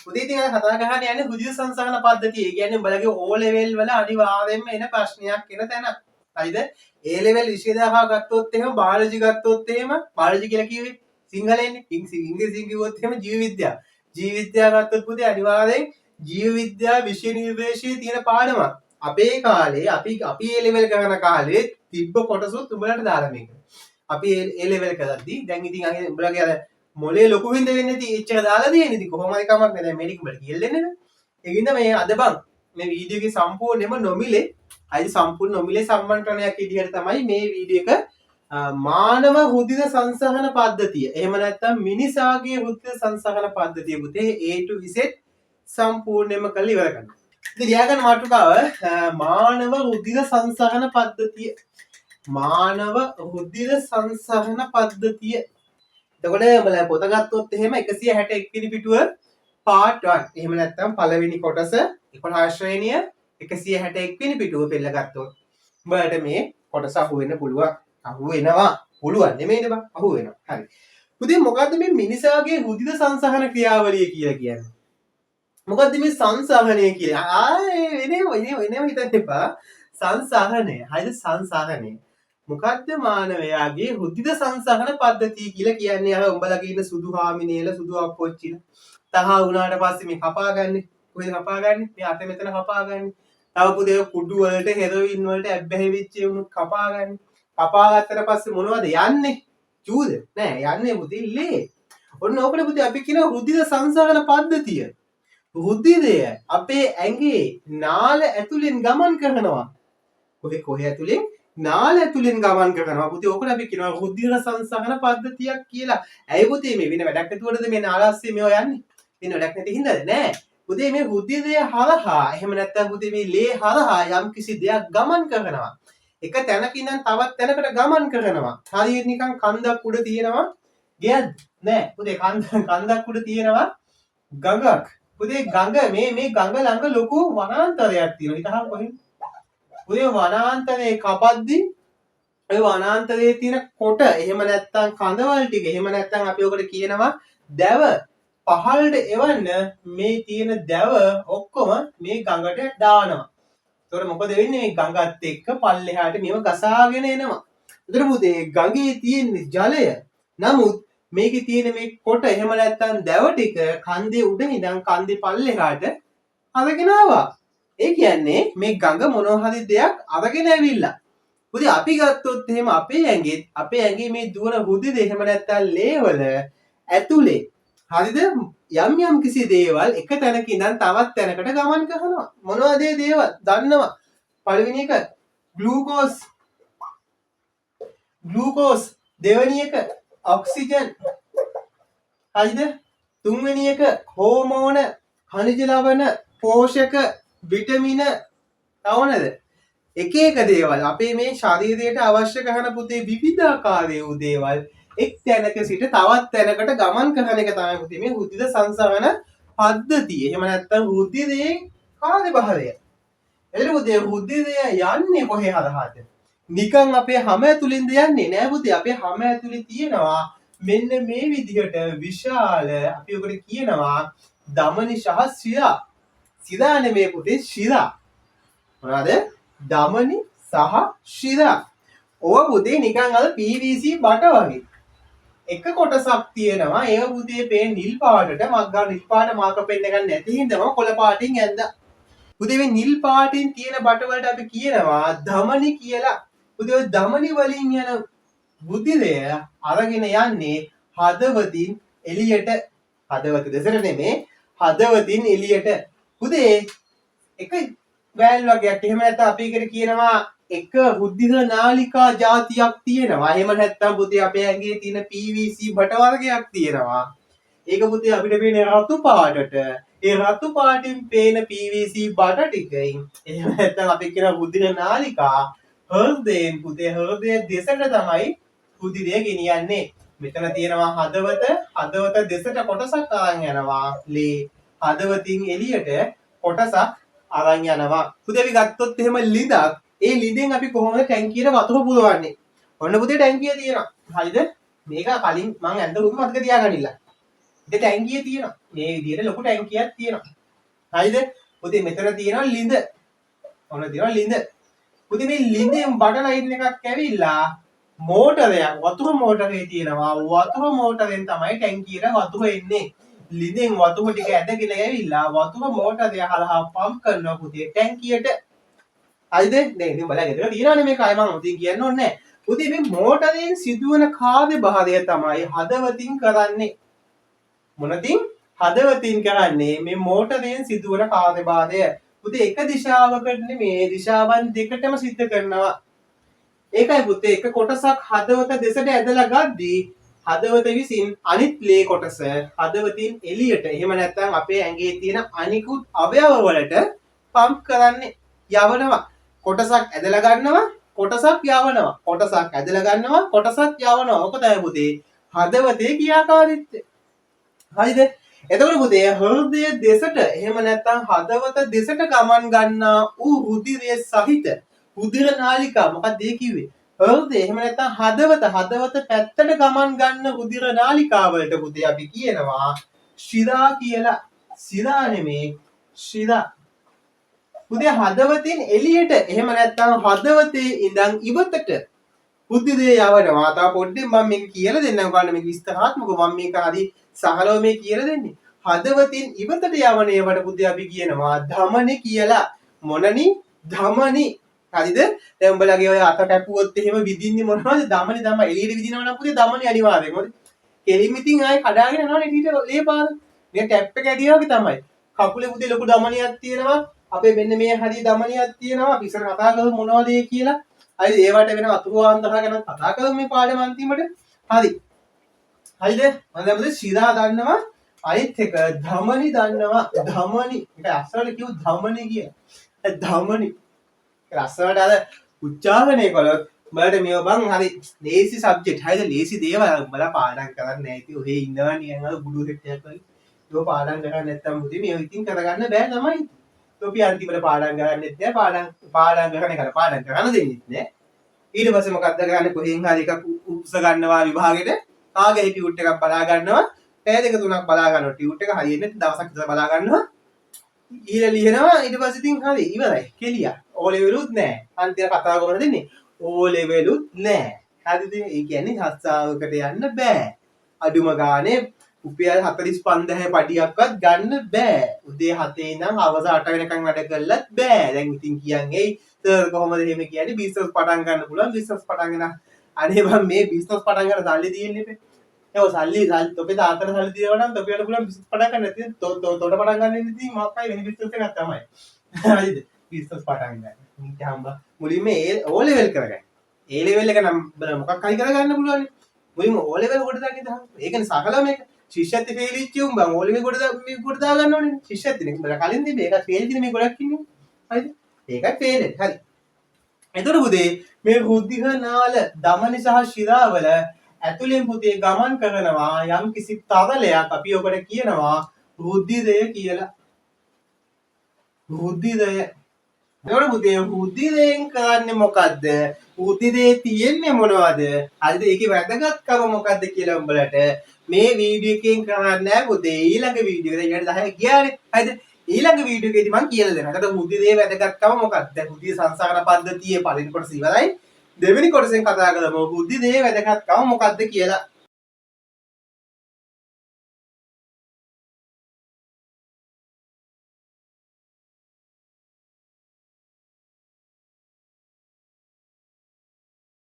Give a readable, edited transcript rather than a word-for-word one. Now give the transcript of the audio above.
පුතේ, ඉතින් අද කතා කරන්න යන්නේ රුධිර සංසරණ පද්ධතිය. ඒ කියන්නේ උඹලගේ O level වල අනිවාර්යයෙන්ම එන ප්‍රශ්නයක් එන තැන. හරිද? A level විෂය දහහ ගත්තොත් එහෙම, බයොලොජි ගත්තොත් එහෙම, බයොලොජි කියලා කිව්වේ සිංහලෙන්නේ. ඉංග්‍රීසියෙන් කිව්වොත් එහෙම ජීව විද්‍යාව. ජීව විද්‍යාව ගත්තොත් පුතේ, අනිවාර්යෙන් ජීව විද්‍යා විෂය නිර්දේශයේ තියෙන පාඩමක්. අපේ කාලේ අපි අපි A level කරන කාලේ තිබ්බ කොටසුත් උඹලට දාලා මේක. අපි A level කරද්දි දැන් ඉතින් අර උඹලගේ අර මොලේ ලොකු හින්දා වෙන්නේ ඉතින් එච්චර දාලා තියෙන්නේ. ඉතින් කොහොම හරි කමක් නෑ. දැන් මේ ටික උඹලට කියලා දෙන්න බෑ. ඒ හින්දා මේ අද බං මේ වීඩියෝ එකේ සම්පූර්ණයෙන්ම නොමිලේ අයිති සම්පූර්ණ නොමිලේ සම්මන්ත්‍රණයක් විදිහට තමයි මේ වීඩියෝ එක මානව රුධිර සංසරණ පද්ධතිය. එහෙම නැත්නම් මිනිසාගේ රුධිර සංසරණ පද්ධතිය පුතේ A to Z සම්පූර්ණයෙන්ම කරලා ඉවර කරනවා. ඉතින් ලියාගන්න මාතෘකාව මානව රුධිර සංසරණ පද්ධතිය. මානව රුධිර සංසරණ පද්ධතිය. එතකොට උඹලා පොත ගත්තොත් එහෙම 161 වෙනි පිටුව පාර්ට් 1. එහෙම නැත්නම් පළවෙනි කොටස 11 ශ්‍රේණිය 161 වෙනි පිටුව පෙළ ගත්තොත් උඹලට මේ කොටස අහු වෙන්න පුළුවන්. අහු වෙනවා. පුළුවන් නෙමෙයිද බං? අහු වෙනවා. හරි. පුතේ, මොකද්ද මේ මිනිසාගේ රුධිර සංසරණ ක්‍රියාවලිය කියලා කියන්නේ? මොකද්ද මේ සංසරණය කියලා? ආයේ වෙනම වෙනම වෙනම හිතන්න එපා. සංසරණය. හරිද? සංසරණය. මොකද්ද මානවයාගේ රුධිර සංසරණ පද්ධතිය කියලා කියන්නේ? අර උඹලගේ ඉන්න සුදු හාමිනේලා, සුදු අප්පොච්චිලා තරහ වුණාට පස්සේ මේ කපාගන්නේ. කොහෙද කපාගන්නේ? මේ අත මෙතන කපාගන්නේ. තව පුතේ කුඩු වලට, හෙරොයින් වලට ඇබ්බැහි වෙච්ච උනුත් කපාගන්නේ. කපාගත්තට පස්සේ මොනවද යන්නේ? චූද? නෑ, යන්නේ පුතේ ලේ. ඔන්න ඕකට පුතේ අපි කියනවා රුධිර සංසරණ පද්ධතිය. රුධිරය අපේ ඇඟේ නාල ඇතුලෙන් ගමන් කරනවා. කොහෙ කොහෙ ඇතුලෙන්? නාල ඇතුලෙන් ගමන් කරනවා. පුතේ, ඕකට අපි කියනවා රුධිර සංසරණ පද්ධතියක් කියලා. ඇයි පුතේ, මේ වෙන වැඩක් නැතුවටද මේ නාල අස්සේ මේවා යන්නේ? වෙන වැඩක් නැති හින්දාද? නෑ. පුතේ, මේ රුධිරය හරහා, එහෙම නැත්නම් පුතේ මේ ලේ හරහා යම් කිසි දෙයක් ගමන් කරනවා. එක තැනක ඉඳන් තවත් තැනකට ගමන් කරනවා. හරියට නිකන් කන්දක් උඩ තියෙනවා ගෙයක් නෑ පුතේ, කන්දක් උඩ තියෙනවා ගඟක්. පුතේ, ගඟ මේ මේ ගඟ ළඟ ලොකු වනාන්තරයක් තියෙනවා. හිතහන් කොහෙන්ද? පුතේ, වනාන්තරේ කපද්දි ඔය වනාන්තරයේ තියෙන කොට, එහෙම නැත්නම් කඳවල් ටික, එහෙම නැත්නම් අපි ඔකට කියනවා දැව පහළට එවන්න මේ තියෙන දැව ඔක්කොම මේ ගඟට දානවා. එතකොට මොකද වෙන්නේ? මේ ගඟත් එක්ක පල්ලෙහාට මේව ගසාගෙන එනවා. එතකොට පුතේ, ගඟේ තියෙන ජලය. නමුත් මේකේ තියෙන මේ කොට, එහෙම නැත්නම් දැව ටික කන්දේ උඩ ඉඳන් කන්දේ පල්ලෙහාට අරගෙන ආවා. ඒ කියන්නේ මේ ගඟ මොනවා හරි දෙයක් අරගෙන ඇවිල්ලා. පුතේ, අපි ගත්තොත් එහෙම අපේ ඇඟෙත් අපේ ඇඟේ මේ දුවන රුධිර, එහෙම නැත්නම් ලේවල ඇතුලේ, හරිද, යම් යම් කිසි දේවල් එක තැනක ඉඳන් තවත් තැනකට ගමන් කරනවා. මොනවද ඒ දේවල්? දන්නවා. පළවෙනි එක ග්ලූකෝස්. ග්ලූකෝස්. දෙවෙනි එක ඔක්සිජන්. හරිද? තුන්වෙනි එක හෝමෝන, ඛනිජ ලවණ, පෝෂක, විටමින, තව නේද? එක එක දේවල් අපේ මේ ශරීරයට අවශ්‍ය කරන පුතේ විවිධාකාරයේ වූ දේවල් එක් තැනක සිට තවත් තැනකට ගමන් කරන එක තමයි පුතේ මේ රුධිර සංසරණ පද්ධතිය. එහෙම නැත්නම් රුධිරයේ කාර්යභාරය. එතකොට පුතේ, රුධිරය යන්නේ කොහේ හරහාද? නිකන් අපේ හැම ඇතුලින්ද යන්නේ? නෑ පුතේ, අපේ හැම ඇතුලේ තියෙනවා මෙන්න මේ විදිහට විශාල, අපි ඔකට කියනවා ධමනි සහ සිරා. සිරා නෙමේ පුතේ, ශිරා. මොනවාද? ධමනි සහ ශිරා. ඔව පුතේ නිකන් අර PVC බට වගේ. එක කොටසක් තියෙනවා ඒව පුතේ පේන නිල් පාටට. මක් ගාව නිල් පාට මාකර් පෙන් එකක් නැති හින්දාම කොළ පාටින් ඇඳා. පුතේ, මේ නිල් පාටින් තියෙන බට වලට අපි කියනවා ධමනි කියලා. පුතේ, ඔය ධමනි වලින් යන රුධිරය අරගෙන යන්නේ හදවතින් එළියට. හදවත දෙසට නෙමේ, හදවතින් එළියට. පුතේ, එක වෑල් වගේක්, එහෙම නැත්නම් අපි ඒකට කියනවා එක රුධිර නාලිකා ජාතියක් තියෙනවා. එහෙම නැත්නම් පුතේ, අපේ ඇඟේ තියෙන PVC බට වර්ගයක් තියෙනවා. ඒක පුතේ අපිට පේන රතු පාටට. ඒ රතු පාටින් පේන PVC බට ටිකෙන්, එහෙම නැත්නම් අපි කියන රුධිර නාලිකා හෘදයෙන් පුතේ හෘදය දෙසට තමයි රුධිරය ගෙනියන්නේ. මෙතන තියෙනවා හදවත. හදවත දෙසට කොටසක් අරන් යනවා ලේ. හදවතින් එළියට කොටසක් අරන් යනවා. පුතේ, අපි ගත්තොත් එහෙම ලිඳක්. ඒ ලිඳෙන් අපි කොහොමද ටැංකියට වතුර පුරවන්නේ? ඔන්න පුතේ, ටැංකිය තියෙනවා. හරිද? මේක කලින් මං ඇඳ රූප මතක තියාගනින්න. ඉතින් ටැංකිය තියෙනවා. මේ විදිහට ලොකු ටැංකියක් තියෙනවා. හරිද? පුතේ මෙතන තියෙනවා ලිඳ. ඔන්න තියෙනවා ලිඳ. පුතේ මේ ලිඳෙන් බඩ ලයින් එකක් ඇවිල්ලා මෝටරයක් වතුර මෝටරේ තියෙනවා. වතුර මෝටරෙන් තමයි ටැංකියට වතුර එන්නේ. ලිඳෙන් වතුර ටික ඇදගෙන ඇවිල්ලා වතුර මෝටරය හරහා පම්ප් කරනවා පුතේ ටැංකියට. හරිද? දැන් ඉතින් බලන්න ගෙදර තියෙනවනේ මේක ආයෙ මම ඉතින් කියන්න ඕනේ නෑ. පුතේ මේ මෝටරයෙන් සිදුවන කාර්යභාරය තමයි හදවතින් කරන්නේ. මොනතින්? හදවතින් කරන්නේ මේ මෝටරයෙන් සිදුවන කාර්යභාරය. පුතේ එක දිශාවකට නෙමේ දිශාවන් දෙකටම සිද්ධ කරනවා. ඒකයි පුතේ එක කොටසක් හදවත දෙසට ඇදලා ගද්දී හදවත විසින් අනිත් ලේ කොටස හදවතින් එළියට එහෙම නැත්නම් අපේ ඇඟේ තියෙන අනිකුත් අවයව වලට පම්ප් කරන්නේ යවනවා. කොටසක් ඇදලා ගන්නවා, කොටසක් යවනවා. කොටසක් ඇදලා ගන්නවා, කොටසක් යවනවා. ඔක තමයි පුතේ හදවතේ ක්‍රියාකාරීත්වය. හරිද? එතකොට පුතේ හෘදය දෙසට එහෙම නැත්නම් හදවත දෙසට ගමන් ගන්නා වූ රුධිරය සහිත රුධිර නාලිකා මොකක්ද ඒ කිව්වේ? හෘදය එහෙම නැත්නම් හදවත හදවත පැත්තට ගමන් ගන්න රුධිර නාලිකා වලට පුතේ අපි කියනවා ශිරා කියලා. සිරා නෙමේ, ශිරා. පුතේ හදවතින් එළියට එහෙම නැත්නම් හදවතේ ඉඳන් ඉවතට රුධිරය යවනවා. තව පොඩ්ඩෙන් මම මේක කියලා දෙන්නම් ඔයාලට මේක විස්තරාත්මකව මම මේක හරි සරලව මේ කියලා දෙන්නේ. හදවතින් ඉවතට යවන ඒවට පුතේ අපි කියනවා ධමනි කියලා. මොනනි? ධමනි. හරිද? දැන් උඹලගේ ඔය අත කැපුවොත් එහෙම විදින්නේ මොනවද? ධමනි තමයි. එළියට විදිනවා නම් පුතේ ධමනි අනිවාර්යයෙන්. මොකද කෙලින්ම ඉතින් ආයේ කඩාගෙන යනවනේ එළියට ලේ පාර. මේ ටැප් එක ඇදියා වගේ තමයි. කකුලේ පුතේ ලොකු ධමනියක් තියෙනවා. අපේ මෙන්න මේ හරිය ධමනියක් තියෙනවා. අපි ඉස්සර කතා කරමු මොනවද ඒ කියලා. හරිද? ඒවට වෙන වතුර වාන්දර ගැන කතා කරමු මේ පාඩම අන්තිමට. හරි. හරිද? මම දැන් පුතේ ශිරා දන්නවා. අනිත් එක ධමනි දන්නවා. ධමනි. ඒක අස්සට කිව්ව ධමනි කියලා. ධමනි. ඒක ලස්සනට අර උච්චාරණය කළොත් උඹලට මේව බං හරි ලේසි සබ්ජෙක්ට්. හරිද? ලේසි දේවල් උඹලා පාඩම් කරන්නේ නැහැ. ඉතින් ඔහේ ඉන්නවා නිකන් අර බුඩු සෙට් එකක් වගේ. ඒක පාඩම් කරන්නේ නැත්තම් පුතේ මේව ඉතින් කරගන්න බෑ තමයි. තොපි අන්තිමට පාඩම් කරන්නෙත් නෑ. පාඩම් පාඩම් කරන එකට පාඩම් කරන්න දෙන්නෙත් නෑ. ඊට පස්සේ මොකද්ද කරන්නේ? කොහෙන් හරි එකක් උස්ස ගන්නවා විභාගෙට. කාගේ හරි ටියුට් එකක් බලා ගන්නවා. පැය දෙක තුනක් බලා ගන්නවා. ටියුට් එක හරියන්නේ දවසක් විතර බලා ගන්නවා. ගිහලා ලියනවා. ඊට පස්සේ ඉතින් හරි ඉවරයි. කෙලියා. ඕ ලෙවලුත් නෑ. අන්තිම කතාව කොහොමද දෙන්නේ? ඕ ලෙවලුත් නෑ. හරිද? ඒ කියන්නේ රස්සාවකට යන්න බෑ. අඩුම ගානේ රුපියල් 45,000 පඩියක්වත් ගන්න බෑ. උදේ 7 ඉඳන් හවස 8 වෙනකන් වැඩ කළත් බෑ. දැන් ඉතින් කියන් එයි සර් කොහොමද එහෙම කියන්නේ? බිස්නස් පටන් ගන්න පුළුවන්. බිස්නස් පටන් ගෙන අනේ බං මේ බිස්නස් පටන් ගන්න සල්ලි තියෙන්නේ එපේ. ඒක සල්ලි සල්ලි තොපේ තාත්තට සල්ලි තියෙනවා නම් තොපියට පුළුවන් බිස්නස් පටන් ගන්න. නැත්නම් තොට පටන් ගන්න ඉතින් මොකක් හරි වෙන බිස්නස් එකක් තමයි. හරිද? බිස්නස් පටන් ගන්න. නිකන් බං මුලින්ම ඒ ඕ ලෙවල් කරගන්න. ඒ ලෙවල් එක නම් මොකක් හරි කරගන්න පුළුවන්. මුලින්ම ඕ ලෙවල් කොට දාගෙන ඉඳන්. ඒකනේ සකලම මේක. ශිෂ්‍යත්ව ෆේල් වෙච්ච උන් බං ඕ ලෙවල් කොට මේ කොට දා ගන්න ඕනේ. ශිෂ්‍යත්ව නේ. උඹලා කලින් තිබ්බේ ඒක ෆේල් දින මේ ගොඩක් ඉන්නේ. හරිද? ඒකත් ෆේල් වෙන්නේ. හරි. එතකොට පුතේ මේ රුධිර නාල ධමනි සහ ශිරාවල ඇතුලෙන් පුතේ ගමන් කරනවා යම් කිසි තරලයක් අපි ඔකට කියනවා රුධිරය කියලා. රුධිරය. එතකොට පුතේ රුධිරයෙන් කරන්නේ මොකද්ද? රුධිරයේ තියෙන්නේ මොනවද? හරිද? ඒකේ වැදගත්කම මොකද්ද කියලා උඹලට මේ වීඩියෝ එකෙන් කරන්නේ නෑ පුතේ. ඊළඟ වීඩියෝ එක දැන් 10 ගියානේ. හරිද? ඊළඟ වීඩියෝ එකේදී මං කියලා දෙනවා. එතකොට රුධිරයේ වැදගත්කම මොකක්ද? දැන් රුධිර සංසරණ පද්ධතියේ පළවෙනි කොටස ඉවරයි. දෙවෙනි කොටසෙන් කතා කරමු රුධිරයේ වැදගත්කම මොකද්ද කියලා.